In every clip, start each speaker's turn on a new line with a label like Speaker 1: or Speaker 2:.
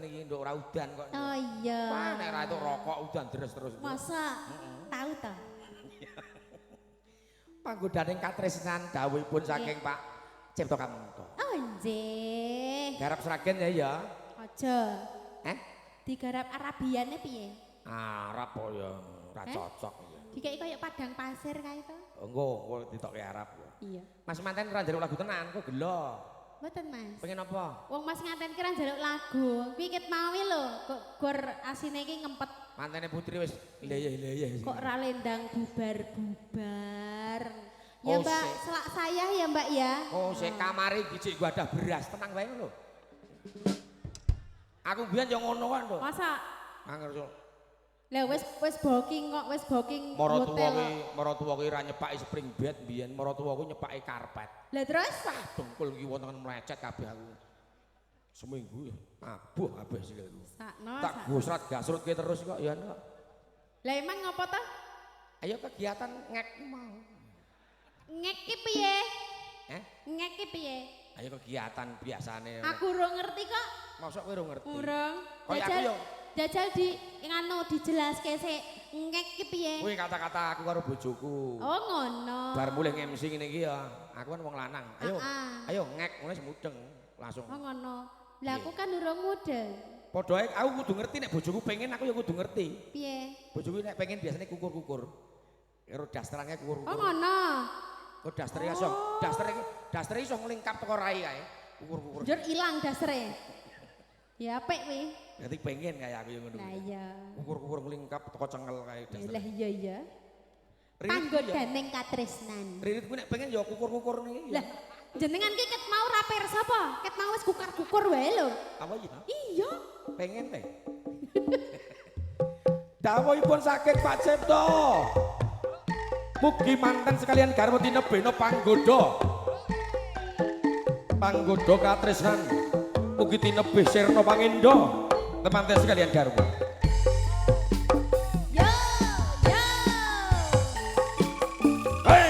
Speaker 1: iki nduk ora udan kok.
Speaker 2: Oh iya.
Speaker 1: Wah nek ora itu rokok udan deres terus.
Speaker 2: Masa tahu ta?
Speaker 1: Panggodaning katresnan dawuhipun saking Pak Cipto Kamangka.
Speaker 2: Oh nggih.
Speaker 1: Garap Sragen ya ya.
Speaker 2: Aja.
Speaker 1: Eh?
Speaker 2: Digarap Arabiane piye?
Speaker 1: Arab kok ya ora cocok ya.
Speaker 2: Dikeki koyo padang pasir kae to.
Speaker 1: Engko engko ditokke Arab ya.
Speaker 2: Iya.
Speaker 1: Mas manten ora njaluk lagu tenan, kok gelo.
Speaker 2: Mboten Mas.
Speaker 1: Pengen apa?
Speaker 2: Wong Mas nganten ki ra njaluk lagu. Kuwi ket mau lho, kok gor asine iki ngempet.
Speaker 1: Mantene putri wis leyeh-leyeh.
Speaker 2: Kok ra lendang bubar-bubar. Ya
Speaker 1: Oh,
Speaker 2: Mbak,
Speaker 1: sik.
Speaker 2: selak saya ya Mbak ya.
Speaker 1: Oh, sik kamare iki cik gua ada beras, tenang wae lho. Aku mbiyen yo ngono kan lho.
Speaker 2: Masa
Speaker 1: Angger so.
Speaker 2: lah wis wis booking kok, wis booking
Speaker 1: Maratuwa
Speaker 2: hotel.
Speaker 1: ki, maratuwa ki ra nyepaki spring bed mbiyen, maratuwa ku nyepaki karpet.
Speaker 2: Lah terus
Speaker 1: Wah, dengkul ki wonten mlecet kabeh aku. Seminggu ya, abuh kabeh sikilku.
Speaker 2: sakno.
Speaker 1: Tak gosrat gasrutke terus kok ya kok.
Speaker 2: Lah emang ngopo to?
Speaker 1: Ayo kegiatan ngek mau.
Speaker 2: Ngek ki piye?
Speaker 1: Eh?
Speaker 2: Ngek ki piye?
Speaker 1: Ayo kegiatan biasane.
Speaker 2: Aku urung ngerti kok.
Speaker 1: Mosok kowe urung ngerti.
Speaker 2: Urung.
Speaker 1: Kaya aku yo.
Speaker 2: Jajal di nganu dijelaske sik ngek ki piye?
Speaker 1: Kuwi kata-kata aku karo bojoku.
Speaker 2: Oh ngono.
Speaker 1: Bar mulih MC ngene iki ya, aku kan wong lanang. Ayo, ayo ngek ngene semudeng langsung.
Speaker 2: Oh ngono. Lah aku kan urung mudeng.
Speaker 1: Padha ae aku kudu ngerti nek bojoku pengen aku ya kudu ngerti.
Speaker 2: Piye?
Speaker 1: Bojoku nek pengen biasanya kukur-kukur. Karo dasterannya kukur-kukur.
Speaker 2: Oh ngono.
Speaker 1: Kok dastere iso, dastere iki, dastere iso nglingkap teko rai kae. Kukur-kukur.
Speaker 2: Njur ilang dasere. Ya apik kuwi.
Speaker 1: Berarti pengen kaya aku ya ngono.
Speaker 2: Lah iya.
Speaker 1: Kukur-kukur nglingkap teko cengel kae dastere.
Speaker 2: Lah iya iya.
Speaker 1: Panggodaning
Speaker 2: katresnan.
Speaker 1: Ririt kuwi nek pengen ya kukur-kukur niki.
Speaker 2: Lah jenengan ki ket mau ra pirsa apa? Ket mau wis kukar-kukur wae lho.
Speaker 1: Apa iya?
Speaker 2: Iya.
Speaker 1: Pengen teh. Dawuhipun saking Pak Cipto. Mugi manten sekalian garwa tinebena panggoda. Panggoda katresnan. Mugi tinebih sirna pangenda. Temanten sekalian garwa.
Speaker 2: Yo yo.
Speaker 1: Hey!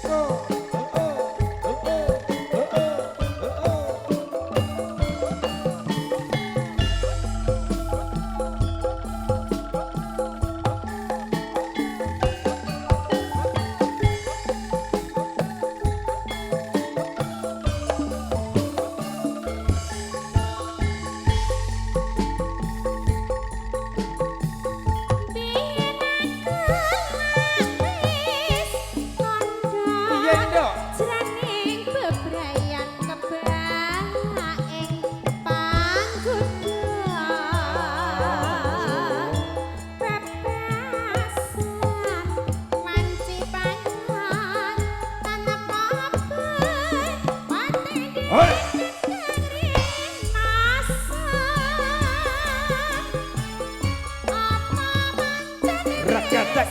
Speaker 1: Oh, oh, oh, oh, oh, oh, oh. Iya, Nduk.
Speaker 2: Jroning bebrayan kebak ing panggoda bebasan wanci pangan tanpa pati
Speaker 1: Hei! Ragatek.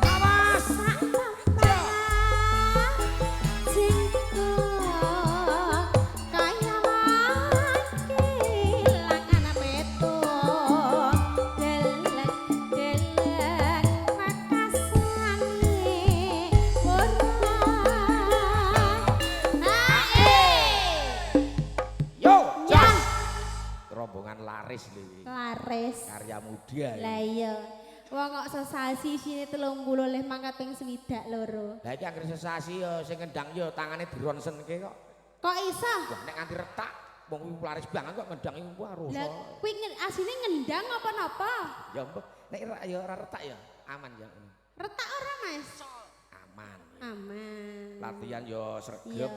Speaker 1: Awas! Yo, jos. Rombongan laris lho iki.
Speaker 2: Laris.
Speaker 1: Karya muda.
Speaker 2: Lah iya. Wong kok sesasi isine 30 leh mangkat ping 62.
Speaker 1: Lah iki anggere sesasi ya sing ngendang ya tangane dironsenke kok.
Speaker 2: Kok iso?
Speaker 1: Wah nek nganti retak wong kuwi laris banget kok ngendang iku wah
Speaker 2: Lah
Speaker 1: rusak.
Speaker 2: kuwi asine ngendang apa napa?
Speaker 1: Ya mbah, nek ya ora retak ya aman ya.
Speaker 2: Retak ora, Mas?
Speaker 1: Aman.
Speaker 2: Aman.
Speaker 1: Latihan ya sregep.
Speaker 2: Iya.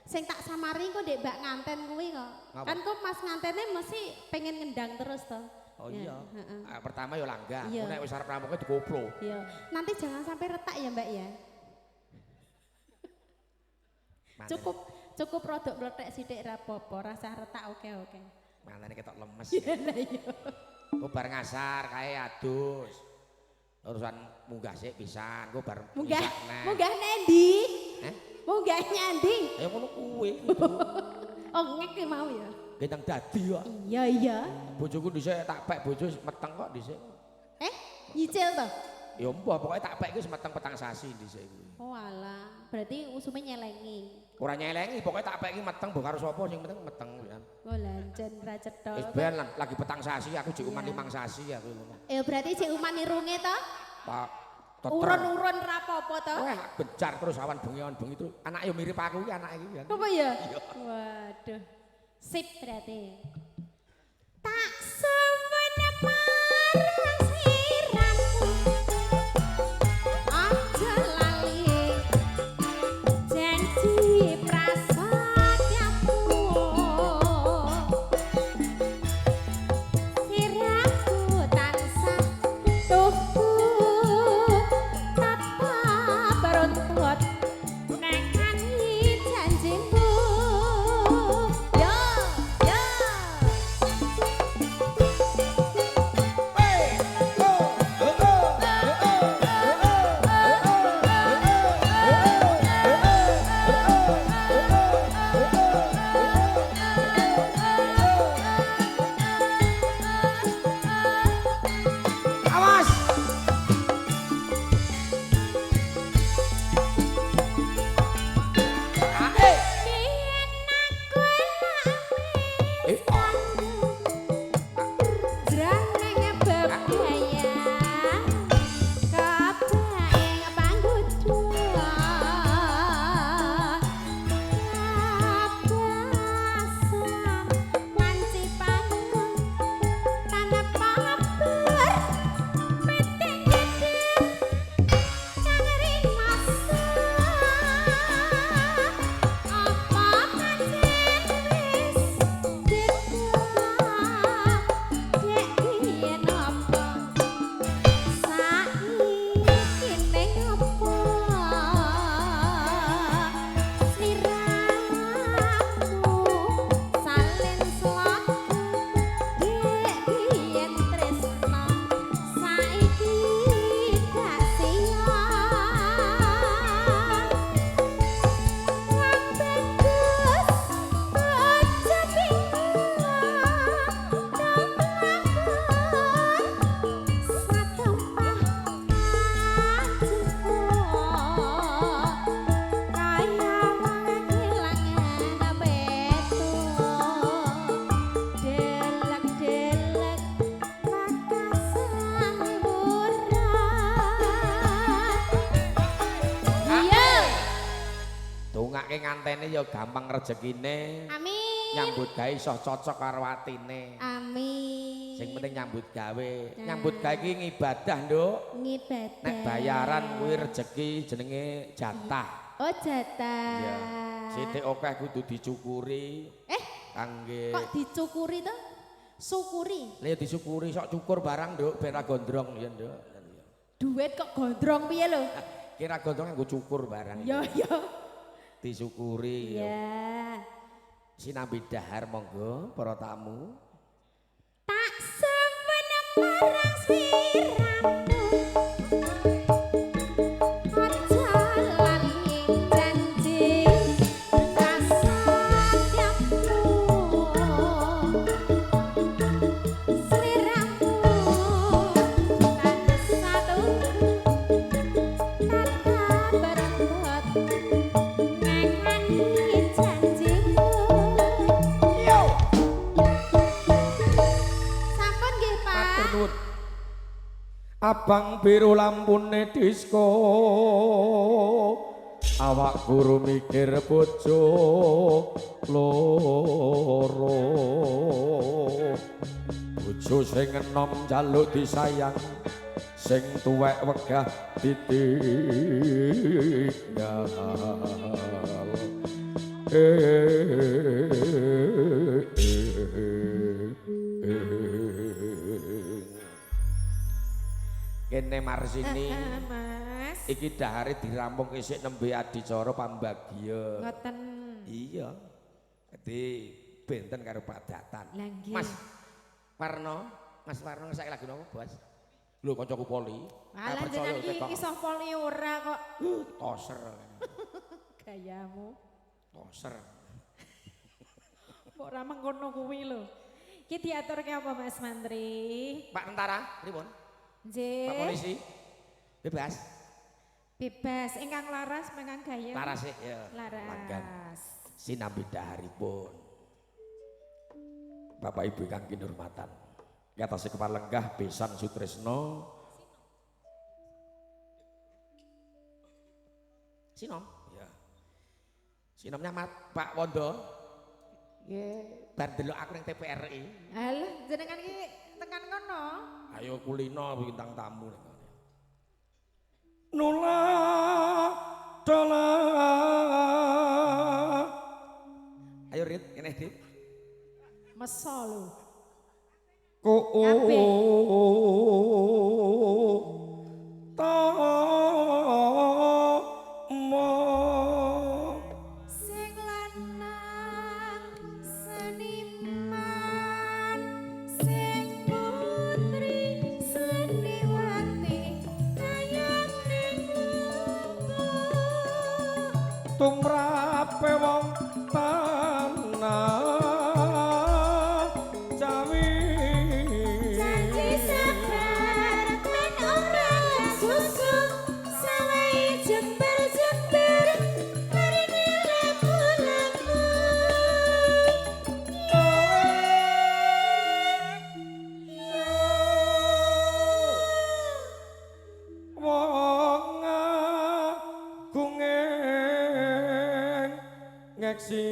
Speaker 2: Sing tak samari kok ndek mbak nganten kuwi kok.
Speaker 1: Ngapa?
Speaker 2: Kan kok Mas ngantene mesti pengen ngendang terus to.
Speaker 1: Oh
Speaker 2: Ya,
Speaker 1: iya.
Speaker 2: heeh.
Speaker 1: Ah, pertama ya langgah,
Speaker 2: Iya.
Speaker 1: nek wis arep rampungke dikoplo.
Speaker 2: Iya. Nanti jangan sampai retak ya, Mbak ya. Cukup cukup rodok mlethek sithik ra apa-apa, rasah retak oke-oke.
Speaker 1: Mantene ketok lemes.
Speaker 2: Iya lah iya.
Speaker 1: Kok bar ngasar kae adus. Urusan munggah sik pisan, kok bar
Speaker 2: Munggah
Speaker 1: ngisak neh.
Speaker 2: Munggah nendi?
Speaker 1: Heh?
Speaker 2: Munggah nyandi?
Speaker 1: Ya ngono kuwi.
Speaker 2: Oh ngek ki mau ya.
Speaker 1: Gendang dadi kok.
Speaker 2: Iya iya.
Speaker 1: Bojoku dhisik tak pek bojo meteng kok dhisik.
Speaker 2: Eh, nyicil to?
Speaker 1: Ya mbah pokoke tak pek iki wis meteng petang sasi dhisik kuwi.
Speaker 2: Oh alah, berarti usume nyelengi.
Speaker 1: Ora nyelengi, pokoke tak pek iki meteng mbok karo sapa sing penting meteng ya.
Speaker 2: Oh lancen ra cetha.
Speaker 1: Wis ben lah, lagi petang sasi aku jek uman limang sasi aku ngono.
Speaker 2: Eh berarti jek uman irunge to?
Speaker 1: Pak teter.
Speaker 2: Urun-urun ra apa-apa to?
Speaker 1: Wah, bencar terus awan bengi terus. Anak yo mirip aku iki anak iki kan.
Speaker 2: Apa ya?
Speaker 1: Iya.
Speaker 2: Waduh. Sip berarti. Tak suwun marang sliramu. Aja lali janji prasetyamu. Sirahku tansah tuhu tetep runtut nekani janjimu. Yo yo.
Speaker 1: Awas. Ae.
Speaker 2: Biyen aku lak
Speaker 1: Eh, ah.
Speaker 2: jroning bebayang kebaing panggoda kabasan wanci panggung tanpa ber peting gedhe kang rimasa apa pancen wis beda dek biyen apa saiki ning apa sliramu salin slaku dek biyen tresna saiki gak siap. Wong bagus aja bingung satempah ajuku kaya wong kelangan metu delek-delek pakasan murah. Iya.
Speaker 1: Dongake ngantene ya gampang rezekine.
Speaker 2: Amin.
Speaker 1: Nyambut gawe iso cocok karo atine.
Speaker 2: Amin.
Speaker 1: Sing penting nyambut gawe.
Speaker 2: Nah.
Speaker 1: Nyambut gawe iki ngibadah, Nduk.
Speaker 2: Ngibadah.
Speaker 1: Nek bayaran kuwi rezeki jenenge jatah.
Speaker 2: Oh jatah.
Speaker 1: Iya. Sithik akeh kudu dicukuri
Speaker 2: Eh,
Speaker 1: kangge
Speaker 2: kok dicukuri to? Syukuri.
Speaker 1: Lah ya disyukuri sok cukur barang, Nduk, ben ra gondrong ya, Nduk.
Speaker 2: Duit kok gondrong piye lho?
Speaker 1: Kira gondrong nganggo cukur barang.
Speaker 2: Ya ya.
Speaker 1: Disyukuri. Ya.
Speaker 2: Iya.
Speaker 1: Sinambi dahar monggo para tamu.
Speaker 2: Tak suwun marang sliramu. Aja lali janji prasetyamu. Sliramu tansah tuhu tetep berembut nekani janjimu.
Speaker 1: Yo.
Speaker 2: Sampun nggih, Pak.
Speaker 1: Matur nuwun. Abang biru lampune disko. Awak guru mikir bojo loro. Bojo sing enom njaluk disayang, sing tuwek wegah ditinggal. Kene Marsini
Speaker 3: Mas.
Speaker 1: iki dahare dirampung isik nembe adicara pambagya.
Speaker 3: Ngoten.
Speaker 1: Iya. Dadi benten karo padatan.
Speaker 3: Lah nggih.
Speaker 1: Mas Warno, Mas Warno ngersake lagu napa, Bos? Lho kancaku poli.
Speaker 3: Alah jenengan iki iso poli ora kok.
Speaker 1: Toser.
Speaker 3: Gayamu.
Speaker 1: Toser.
Speaker 3: Mbok ora mengkono kuwi lho. Iki diaturke apa Mas Mantri?
Speaker 1: Pak tentara, pripun?
Speaker 3: Nggih.
Speaker 1: Pak polisi. Bebas.
Speaker 3: Bebas ingkang laras mengang gayeng.
Speaker 1: Laras sih, ya. Langgan.
Speaker 3: Laras.
Speaker 1: Sinambi daharipun. Bapak Ibu ingkang kinurmatan. Ngatasi kepalenggah besan Sutresno. Sinom, ya. Sinomnya Pak Wondo. Nggih, bar delok aku ning TPRI.
Speaker 3: Alah jenengan iki tekan kono.
Speaker 1: Ayo kulino bintang tamu ning kono. Nula dola. Ayo Rit, kene Rit.
Speaker 3: Meso lho.
Speaker 1: Ko
Speaker 3: Kabeh.
Speaker 1: ta mo
Speaker 3: Sing lanang seniman, sing putri seniwati, kayane ngopo.
Speaker 1: Tumrape wong tanah Jawi.
Speaker 2: Janji sabar men ora susu sawehi jember-jember marine lagu-lagu.
Speaker 1: Wong agunging ngeksi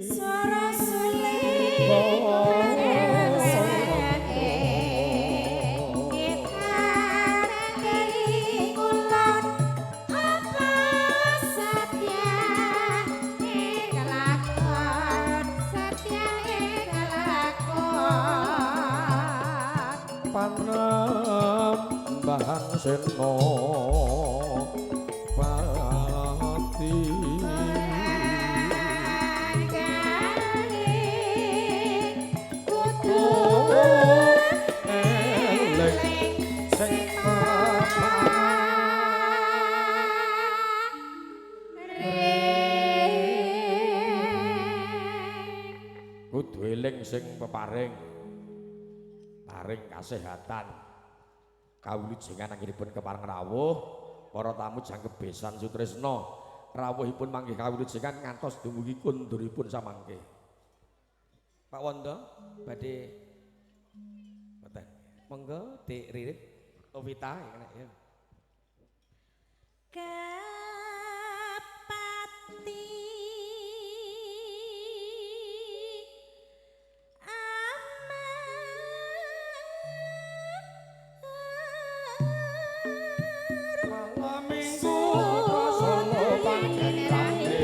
Speaker 2: Swara suling kulon apa setyane kelakon, setyane kelakon.
Speaker 1: Panembahan Sena Pati.
Speaker 2: Kudu
Speaker 1: eling sing kudu eling sing peparing paring kasehatan kawulujengan anggenipun kepareng rawuh para tamu jangkep besan Sutresno rawuhipun manggih kawulujengan ngantos dumugi konduripun samangke. Pak Wondo badhe mboten monggo Dik Ririt Ovita ya kena ya.
Speaker 3: Kepati amar
Speaker 1: Malam minggu solo panjenengane.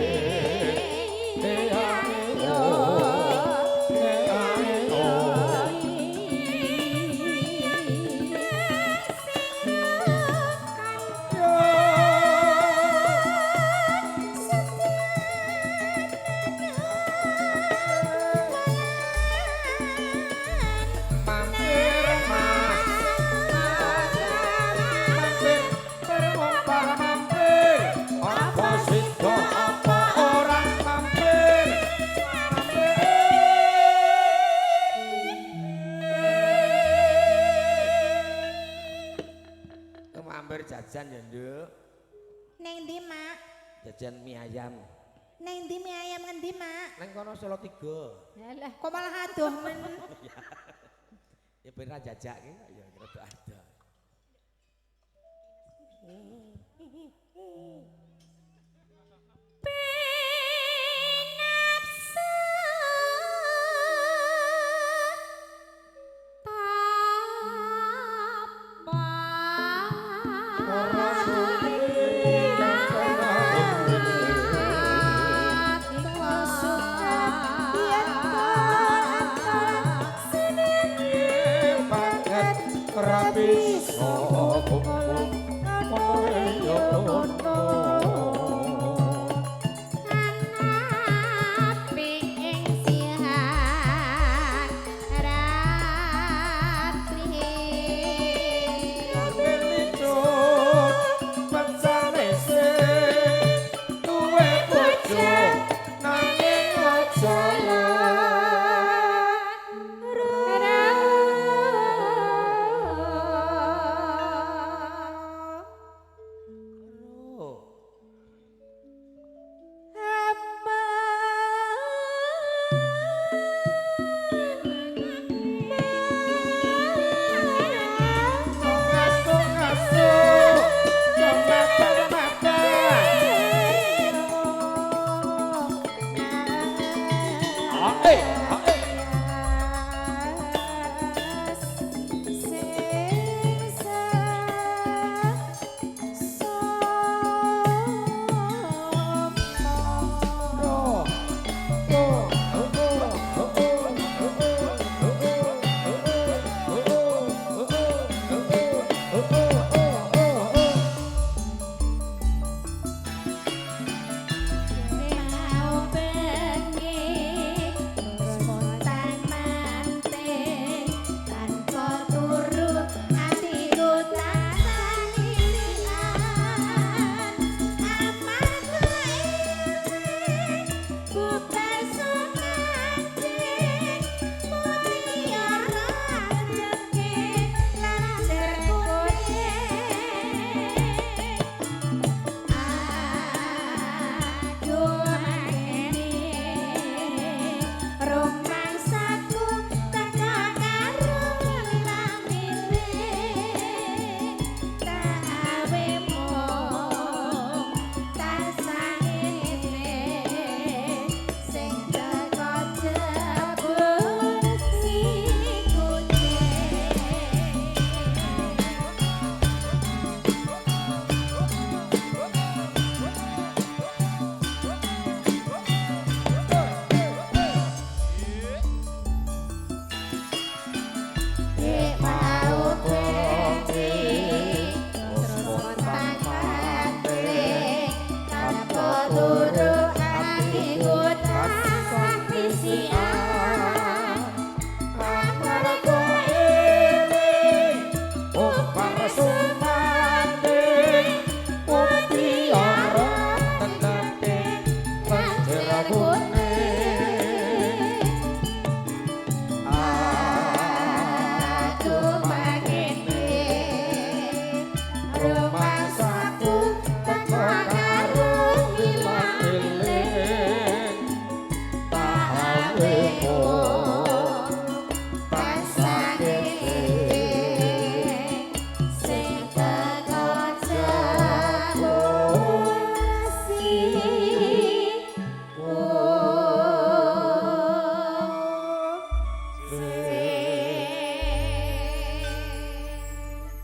Speaker 1: Mampir Mas, mampir, wong para mampir. Apa sida apa ora mampir? Mampir. Mampir jajan ya, Nduk.
Speaker 2: Neng ndi, Mak?
Speaker 1: Jajan mie ayam.
Speaker 2: Neng ndi mie ayam ngendi, Mak?
Speaker 1: Neng kono Solo 3.
Speaker 3: Alah,
Speaker 2: Kok malah adoh men.
Speaker 1: Ya ben ra jajak ki ya rada ada.
Speaker 2: Pinapsa tapa
Speaker 1: Ora suwi banget ra bisa kumpul kono ya kono.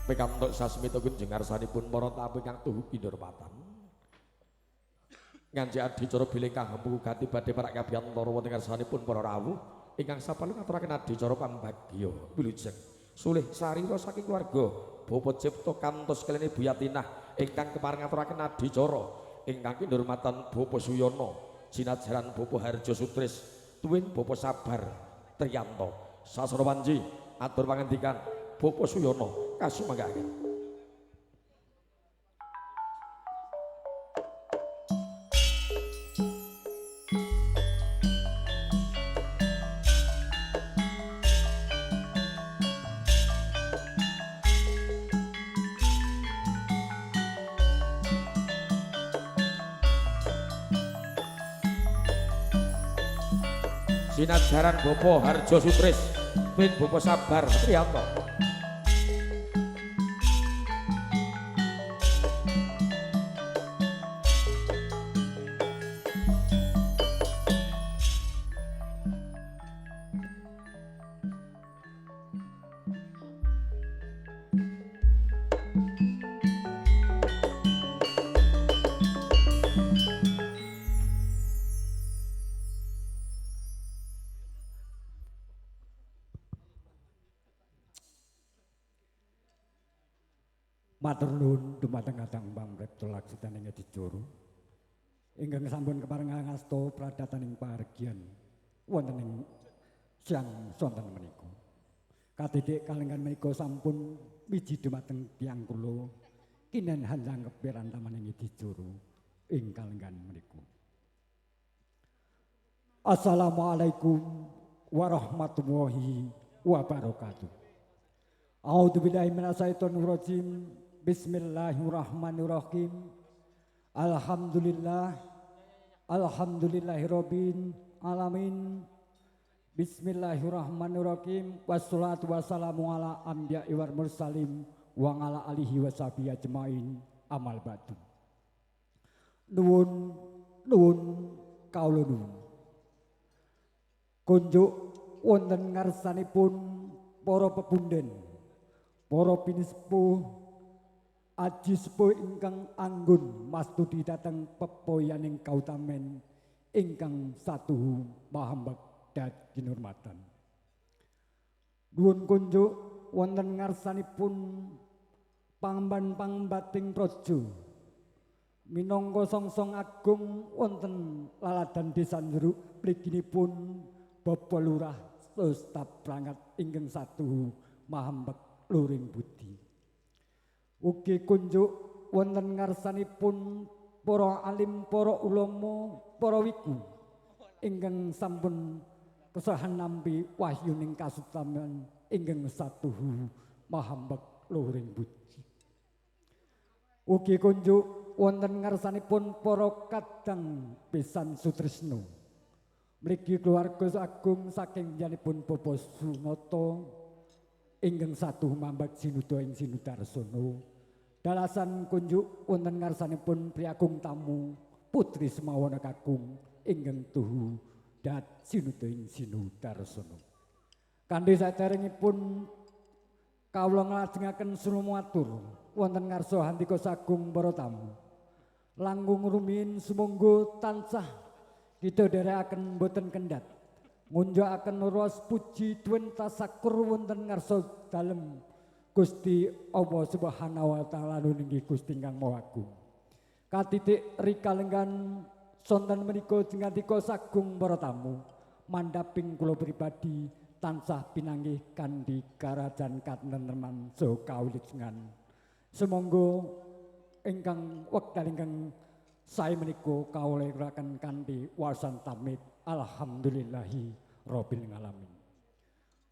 Speaker 1: Pikantuk sasmita kunjung ngarsanipun para tamu ingkang tuhu kinurmatan. Nganjik adicara bilih ingkang hampu gati badhe parak kabiyantara wonten ngarsanipun para rawuh ingkang sapalu ngaturaken adicara pambagya wilujeng sulih sarira saking keluarga Bapak Cipto kantos kaliyan Ibu Yatinah ingkang kepareng ngaturaken adicara ingkang kinurmatan Bapak Suyono jinajaran Bapak Harjo Sutris tuwin Bapak Sabar Triyanto. Sasana wanci atur pangandikan Bapak Suyono kasumanggaken. Sinajaran Bapak Harjo Sutris bin Bapak Sabar Triyanto.
Speaker 4: Matur nuwun dumateng Kadang Pangripta laksitaning adicara ingkang sampun kepareng ngasta pradataning pahargyan wonten ing siang sonten menika. Kadidik kalenggan menika sampun miji dumateng tiyang kula kinen hanjang kepirantaman adicara ing kalenggan menika. Assalamualaikum warahmatullahi wabarakatuh. A'udzubillahi minasyaitonirrajim. Bismillahirrahmanirrahim. Alhamdulillah. Alhamdulillahirabbil alamin. Bismillahirrahmanirrahim. Wassalatu wassalamu ala anbiya'i wal mursalin wa ala alihi washabihi ajmain. Amal ba'du. Nuwun nuwun kawula nuwun. Kunjuk wonten ngarsanipun para pepunden, para pinisepuh, aji sepuh ingkang anggun mastuti dhateng pepoyaning kautamen ingkang satuhu mahambak dat kinurmatan. Nuwun kunjuk wonten ngarsanipun pangemban-pangembating praja minangka songsong agung wonten laladan desa Jeruk mliginipun Bapak Lurah staf prangat ingkang satuhu mahambek luring budi. Ugi kunjuk wonten ngarsanipun para alim, para ulama, para wiku ingkang sampun kesahan nampi wahyuning kasutaman ingkang satuhu mahambek luring budi. Ugi kunjuk wonten ngarsanipun para kadang pisan sutrisno. Mligi keluarga agung saking janipun Bapak Sunoto ingkang satuhu mambak sinuda ing sinudarsana. Dalasan kunjuk wonten ngarsanipun priagung tamu putri semawana kakung ingkang tuhu dat sinuda ing sinudarsana. Kanthi saderengipun kawula nglajengaken sumatur wonten ngarsa handika sagung para tamu. Langkung rumiyin sumangga tansah kita dherekaken boten kendhat. Ngunjukaken raos puji tuwin tasakur wonten ngarsa dalem Gusti Allah Subhanahu wa taala nunggih Gusti ingkang Maha Agung. Katitik rikalenggan sonten menika jengandika sagung para tamu mandhaping kula pribadi tansah pinanggih kanthi karajan katentreman saha kawulujengan. Sumangga ingkang wekdal ingkang sae menika kawula aturaken kanthi wasan tamit alhamdulillahi rabbil alamin.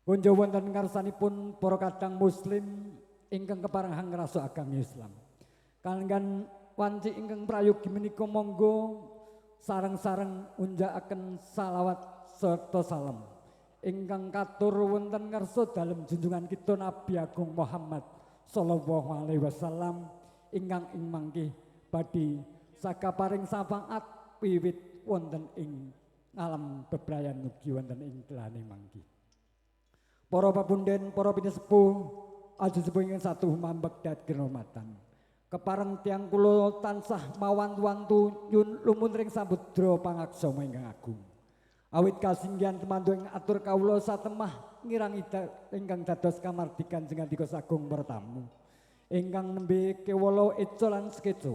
Speaker 4: Kunjo wonten ngarsanipun para kadang muslim ingkang kepareng ngrasa agami Islam. Kalenggan wanci ingkang prayogi menika monggo sareng-sareng unjakaken salawat serta salam ingkang katur wonten ngarsa dalem junjungan kita Nabi Agung Muhammad sallallahu alaihi wasallam ingkang ing mangke badhe sakaparing syafaat wiwit wonten ing alam bebrayan ugi wonten ing telane mangke. Para papunden, para pinesepuh, aji sepuh ingkang satuhu mambek dat kinurmatan. Kepareng tiyang kula tansah mawantu-wantu nyun lumuntring samudra pangaksama ingkang agung. Awit kasinggihan temandu ing atur kawula satemah ngirangi ingkang dados kamardikan jengandika sagung para tamu. Ingkang nembe kewala eca lan sekeca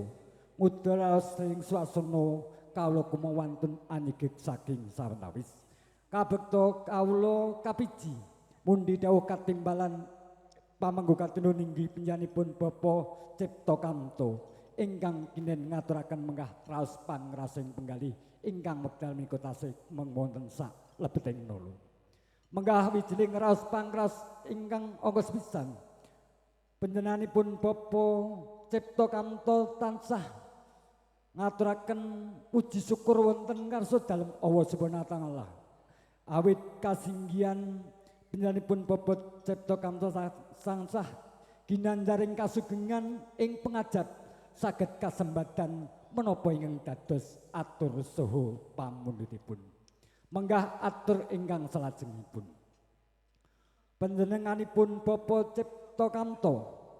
Speaker 4: ngudara ing swasana kawula kumawantun anigik saking sawetawis. Kabekta kawula kapiji mundi dawuh katimbalan pamanggu katunu ninggi penyanipun Bapak Cipta Kamto ingkang kinen ngaturaken menggah raos pangrasing penggalih ingkang wekdal menika tasih mung wonten sak lebeting nolo. Menggah wijiling raos pangras ingkang angka sepisan panjenenganipun Bapak Cipta Kamto tansah ngaturaken puji syukur wonten ngarsa dalem Allah Subhanahu wa taala. Awit kasinggihan panjenenganipun Bapak Cipta Kamto sangsah ginanjaring kasugengan ing pengajap saged kasembatan menapa ingkang dados atur saha pamundhutipun. Menggah atur ingkang salajengipun. Panjenenganipun Bapak Cipta Kamto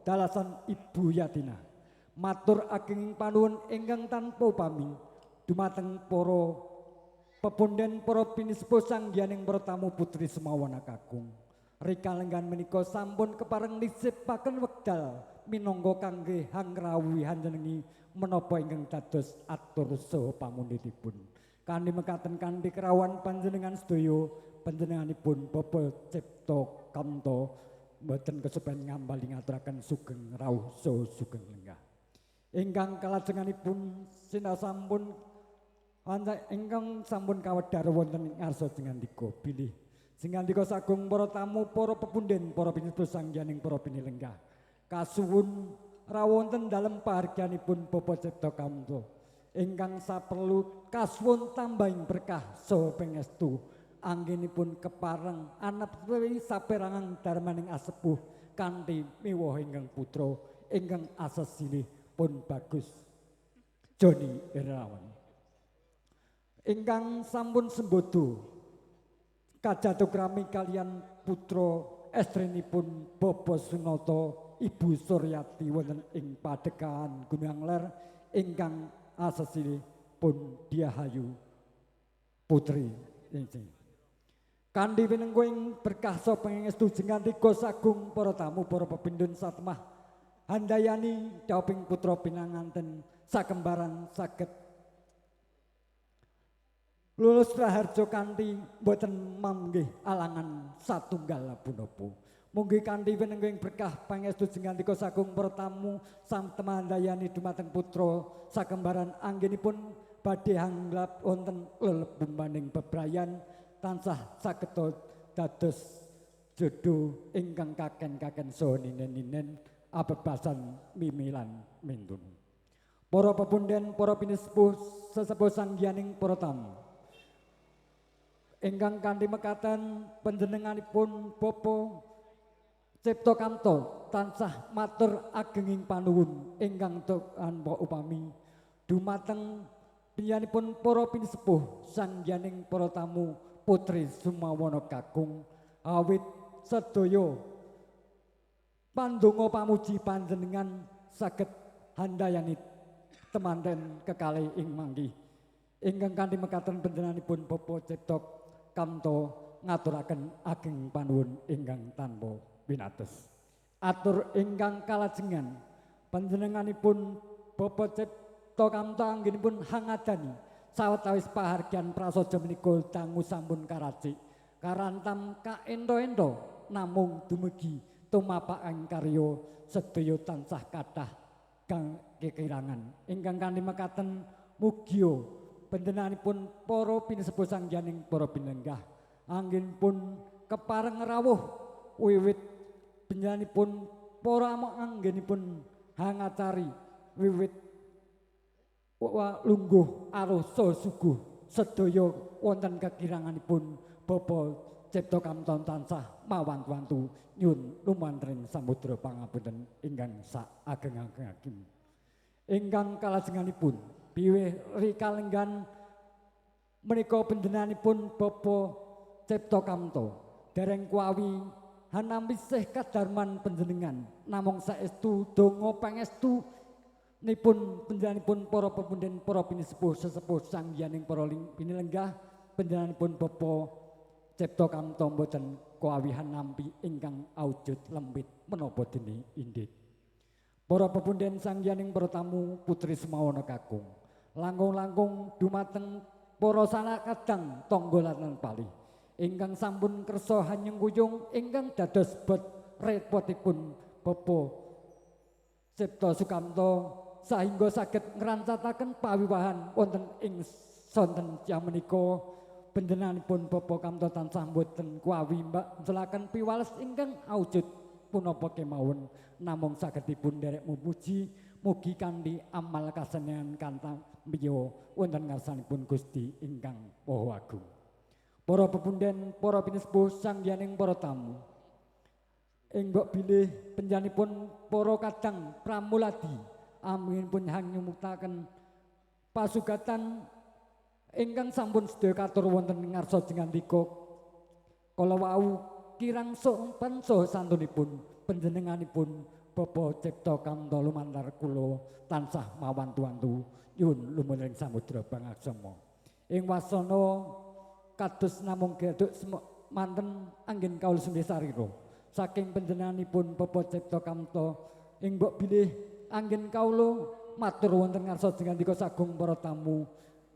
Speaker 4: dalasan Ibu Yatina matur ageng panuwun ingkang tanpa upami dumateng para pepunden para pinisepuh sanggianing para tamu putri semawana kakung. Rikalenggan menika sampun kepareng nisipaken wekdal minangka kangge hangrawuhi hanjenengi menapa ingkang dados atur saha pamundhutipun. Kanthi mekaten kanthi kerawan panjenengan sedaya panjenenganipun Bapak Cipta Kamto mboten kesupen ngambali ngaturaken sugeng rawuh saha sugeng lenggah. Ingkang kalajenganipun sinasampun ingkang sampun kawedhar wonten ngarsa jengandika bilih jengandika sagung para tamu para pepunden para pinutus sanggianing para pinilenggah kasuwun rawonten dalem pahargyanipun Bapak Cipta Kamto ingkang saperlu kasuwun tambahing berkah saha pangestu anggenipun kepareng anep saperangan darmaning asepuh kanthi miwah ingkang putra ingkang asesilih pun bagus Joni Irawan. Ingkang sampun sembodo Kajatukrami kalian putra estrinipun Bapak Sunoto Ibu Suryati wonten ing Padekahan Gunung Ler ingkang asesilipun Diahayu Putri inggih. Kanthi winengku ing berkah saha pangestu jengandika sagung para tamu para pepindhun satemah handayani dauping putra pinanganten sakembaran saged lulus raharja kanthi boten manggih alangan satunggal punapa. Munggi kanthi winengku ing berkah pangestu jengandika sagung para tamu satemah handayani dumateng putra sakembaran anggenipun badhe hanglap wonten lelebumbaning bebrayan tansah sageta dados jodho ingkang kaken-kaken saha ninen-ninen abebasan mimilan mintun. Para pepunden, para pinesepuh, sesepuh sanggianing para tamu ingkang kanthi mekaten panjenenganipun Bapak Cipta Kamto tansah matur agenging panuwun ingkang tanpa upami dumateng panjenenganipun para pinesepuh sanggianing para tamu Putri Sumawana Kakung awit sedaya pandonga pamuji panjenengan saged handayani temanten kekalih ing manggi. Ingkang kanthi mekaten panjenenganipun Bapak Cipta Kamto ngaturaken ageng panuwun ingkang tanpa winates. Atur ingkang kalajengan panjenenganipun Bapak Cipta Kamto anggenipun hangadani sawetawis pahargyan prasaja menika dangu sampun karacik karantam kaento-ento namung dumugi tumapaking karya sedaya tansah kathah kang kekirangan. Ingkang kanthi mekaten mugia panjenenganipun para pinesepuh sangyaning para pinenggah anggenipun kepareng rawuh wiwit panjenenganipun para amok anggenipun hangacari wiwit lungguh arusa suguh sedaya wonten kekiranganipun Bapak Cipta Kamto tansah mawantu-wantu nyun lumantring samudra pangapunten ingkang saageng-ageng. Ingkang kalajenganipun biwih rikalenggan menika panjenenganipun Bapak Cipta Kamto dereng kuawi hanampi sih kadarman panjenengan namung saestu donga pangestu nipun panjenenganipun para pepunden para pinesepuh sesepuh sangyaning para pinilenggah panjenenganipun Bapak Cipta Kamto mboten kuawihan nampi ingkang aujud lembit menapa dene indit. Para pepunden sangyaning para tamu Putri Sumawana Kakung langkung-langkung dumateng para sanak kadang tangga lan palih ingkang sampun kersa hanyengkuyung ingkang dados bot repotipun Bapak Cipta Sukamto sahingga saged ngrancataken pawiwahan wonten ing sonten siang menika. Panjenenganipun Bapak Kamto tansah mboten kuawi mbak-njelaken piwales ingkang aujud punapa kemawon namung saged dipun nderek muji mugi kanthi amal kasenenan kantampiya wonten ngarsanipun Gusti ingkang Maha Agung. Para pepunden, para pinesepuh sangyaning para tamu ing mbok bilih panjenenganipun para kadang pramuladi anggenipun hanyumutaken pasugatan ingkang sampun sedaya katur wonten ngarsa jengandika kala wau kirang sopan saha santunipun panjenenganipun Bapak Cipta Kamto lumantar kula tansah mawantu-wantu nyuwun lumunturing samudra pangaksama. Ing wasana kados namung gedhuk manten anggen kawula sendiri sarira saking panjenenganipun Bapak Cipta Kamto ing mbok bilih anggen kawula matur wonten ngarsa jengandika sagung para tamu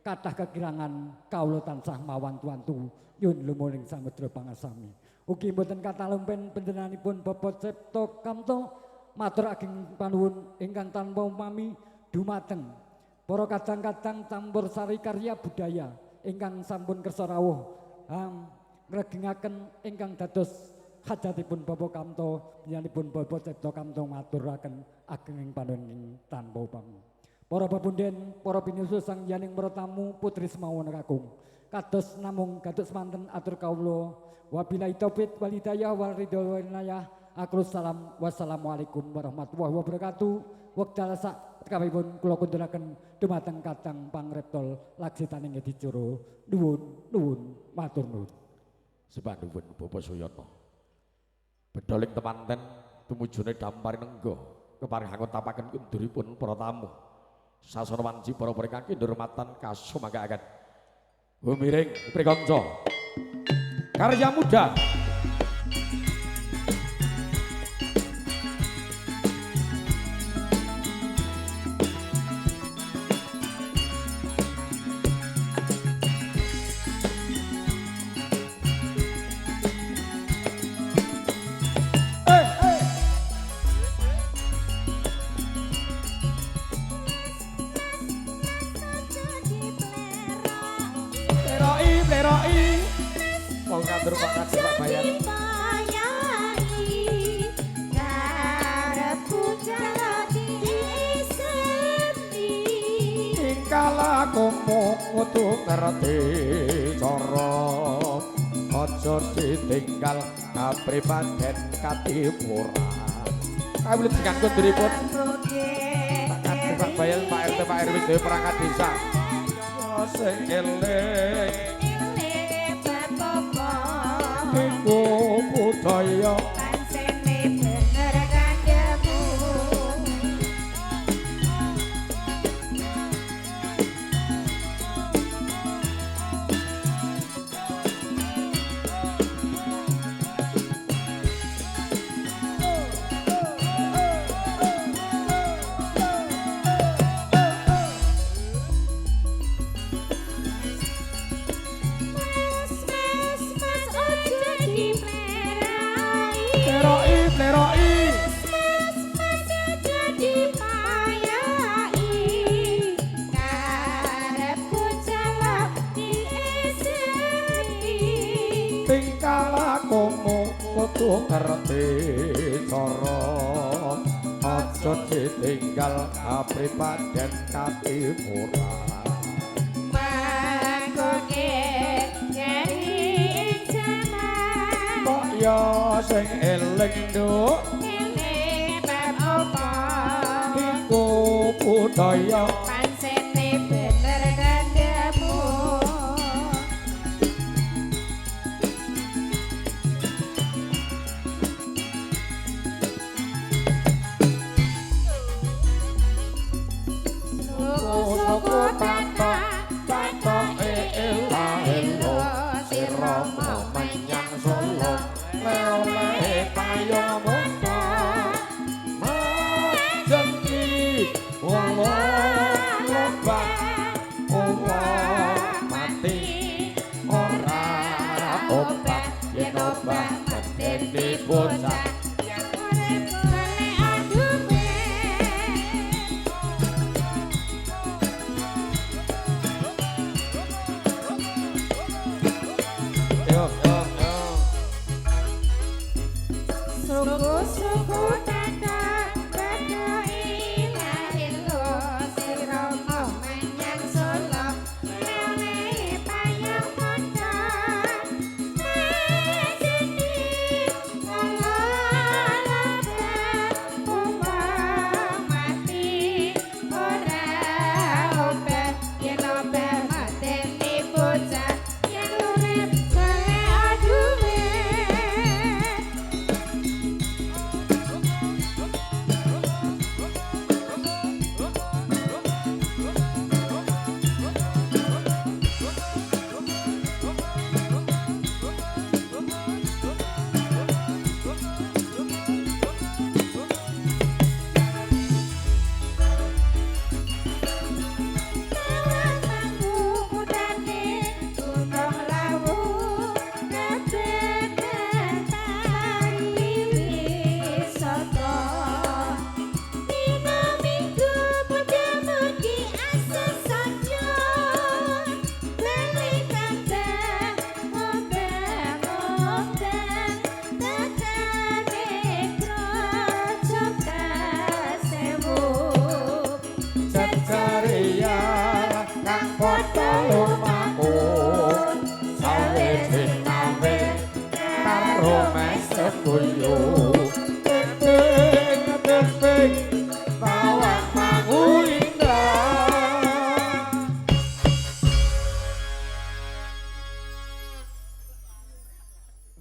Speaker 4: kathah kekirangan kawula tansah mawantu-wantu nyuwun lumunturing samudra pangasami. Ugi mboten katalumpen panjenenganipun Bapak Cipta Kamto matur ageng panuwun ingkang tanpa upami dumateng para kadang-kadang campur sari karya budaya ingkang sampun kersa rawuh ngregengaken ingkang dados hajatipun Bapak Kamto panjenenganipun Bapak Cipta Kamto maturaken ageng panuwun tanpa upami. Para pepunden, para pinusu sangyaning para tamu Putri Sumawana Kakung kados namung gaduk semanten atur kawula wabillahi taufik wal hidayah wal ridho wal inayah. Akhirul salam wassalamualaikum warahmatullahi wabarakatuh. Wekdal sak tekawipun kula kunduraken dumateng kadang pangripta laksitaning adicara. Nuwun nuwun matur nuwun.
Speaker 1: Sembah nuwun Bapak Suyono. Bedoling temanten tumujune dampar nenggo kepareng angotapaken kunduripun para tamu. Sasana wanci para ingkang kinurmatan kasumanggaaken. Gumiring prikanca. Karya muda. Ngerti cara aja ditinggal kapribaden katimuran. Kawulujengan kunduripun Pak Kadus, Pak Bayel, Pak RT, Pak RW sedaya perangkat desa. Sing eling
Speaker 2: eling bab apa
Speaker 1: iku budaya
Speaker 2: pancene bener kandhamu.
Speaker 1: Ngerti cara aja ditinggal kapribaden katimuran.
Speaker 2: Mangkoke nyari jaman
Speaker 1: kok ya sing eling nduk
Speaker 2: eling bab apa
Speaker 1: iku budaya
Speaker 2: pancene bener kandhamu.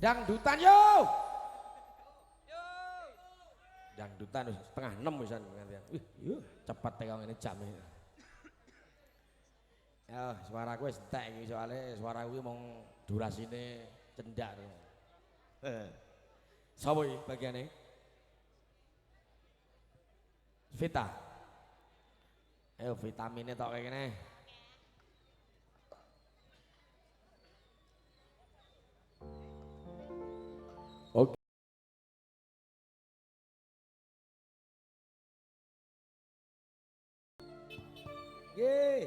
Speaker 1: Dangdutan yo. Dangdutan wis 5:30 wisan gantian. Wih, yo cepet teko ngene jam iki. Ya, suaraku wis entek iki soalé suaraku iki mung durasine cendak. Sapa iki bagiane? Vita. Ayo vitamine tok kene. Oke. Nggih.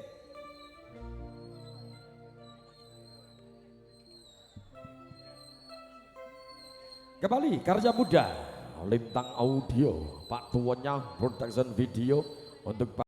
Speaker 1: Kembali karya muda Lintang Audio, Pak Tuwonya Production Video untuk Pak